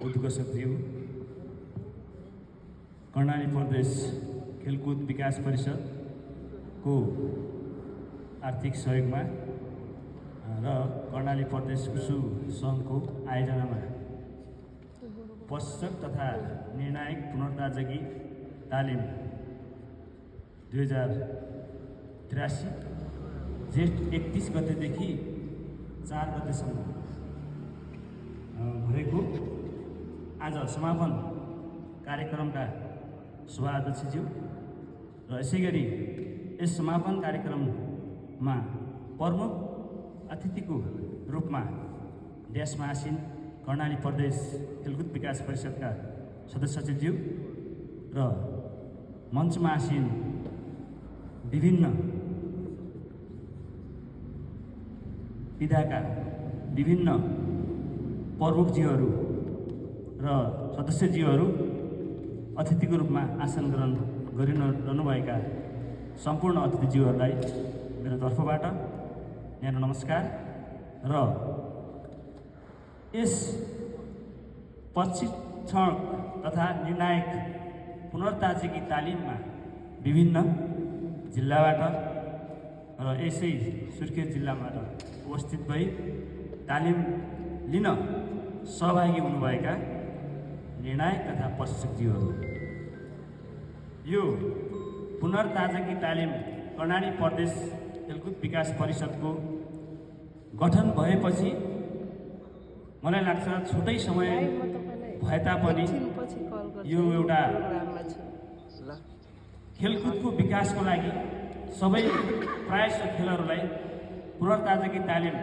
उद्घोषकज्यू, कर्णाली प्रदेश खेलकुद विकास परिषदको आर्थिक सहयोगमा र कर्णाली प्रदेश उसु सङ्घको आयोजनामा प्रशिक्षक तथा निर्णायक पुनर्ताजगी तालिम 2083 जेठ 31 गतेदेखि 4 गतेसम्म भएको आज समापन कार्यक्रमका सभाध्यक्षज्यू र यसै गरी यस समापन कार्यक्रममा प्रमुख अतिथिको रूपमा देशमा आसीन कर्णाली प्रदेश खेलकुद विकास परिषदका सदस्य सचिवज्यू र मञ्चमा आसीन विभिन्न विधाका विभिन्न प्रमुखज्यूहरू र सदस्यज्यूहरू अतिथिको रूपमा आसन ग्रहण गरिरहनुभएका सम्पूर्ण अतिथिज्यूहरूलाई मेरो तर्फबाट न्यानो नमस्कार र यस प्रशिक्षण तथा निर्णायक पुनर्ताजगी तालिममा विभिन्न जिल्लाबाट र यसै सुर्खेत जिल्लाबाट उपस्थित भई तालिम लिन सहभागी हुनुभएका निर्णायक तथा प्रशिक्षकज्यूहरू, यो पुनर्ताजगी तालिम कर्णाली प्रदेश खेलकुद विकास परिषदको गठन भएपछि मलाई लाग्छ छुट्टै समय भए तापनि यो एउटा खेलकुदको विकासको लागि सबै प्रायः खेलहरूलाई पुनर्ताजगी तालिम